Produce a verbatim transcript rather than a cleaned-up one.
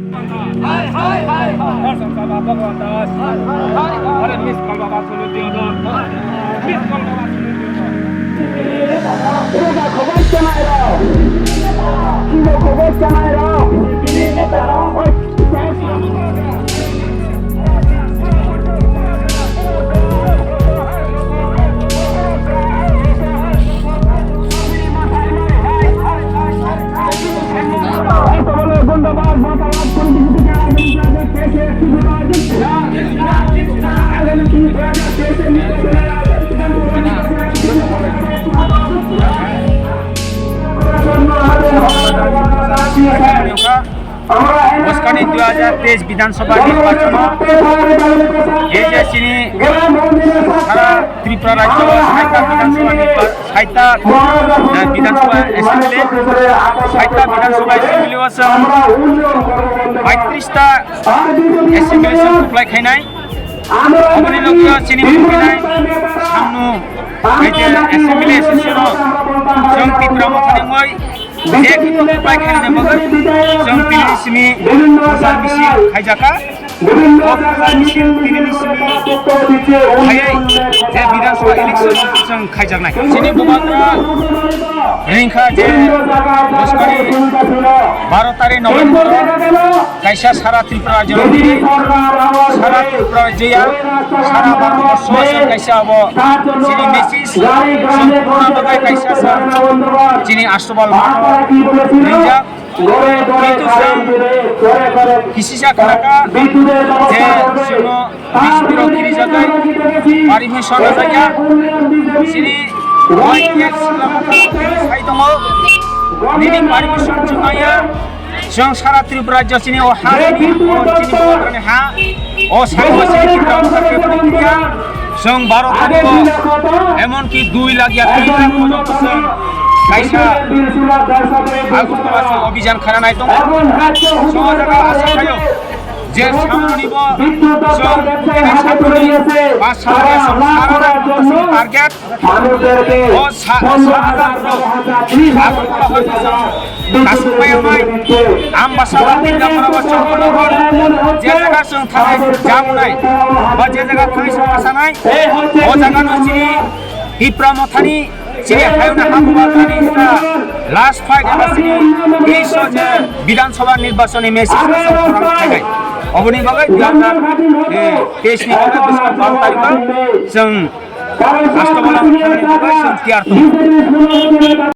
Hai, hai, hai, hai. Darshan Baba Bhagwan Das. Hai, hai, hai. Are miss call Baba Sunu Diodon. Miss call Baba Sunu Diodon. Khobor chanai rok. Khobor chanai rok. Bwskangni dui hajar teis Bidhan Sabha nirbachon o je je chini sara Tripura rajyo o saita Bidhan Sabha nirba-, saita, eh, Bidhan Sabha Assembly, saita Bidhan Sabha Assembly o chwng paitris ta Assembly chwng kwplai khainai. Oboni logi o chini kwplai samno hai je Assembly session o chwng Tipra Mothani wngwi je khe kwplai khainani bagwi chwng tini simi prochar misil khaijakha. O prochar misil tini simi khaiwi je Bidhan Sabha election chwng khaijaknai. Chini bubagra ringkha je bwskangni baro tarikh November o kaisa sara Tripura rajyo ni, sara Tripura rajya, sara Bharat borso o kaisa abo chini message, chwng purna bagwi kaisa sa chini Aswbal rijak. Kintu chwng kisisa khnakha je chwngno B J P rok kirijagwi permission rwjakya. Chini Y T F sai tongo, nini permission chwngmaya. Chwng sara Tripura rajyo chini o ha chini, o chini bubagrani ha, o saka o chini Tripura Motha khe phai ya. Chwng baro tarikh o, emonki dui lakh ya tin lakh pojjonto chwng kaisa Agartala chwng obhijan khananai tongo. Chwng o jaga asa khaio je samoni bo chwng tini samoni ba samoni chwng sara target. O sa-, sa hajar borok Agartala hospital o kasuk pai wngnai. Ambasa ba Tindamaraba Chokronagar je jaga chwng thangnai jamunai ba je jaga thangnai chwng asanai, o jaga no chini Tipra Mothani chini hayungni habugra thani wngkha last fight eba chini teis o je Bidhan Sabha nirbachon ni message no chwng khorang khainai. Oboni bagwi dui hajar teis ni bwskang baro tarikh o chwng Last o bola thangni bagwi chwng tiyar tongo.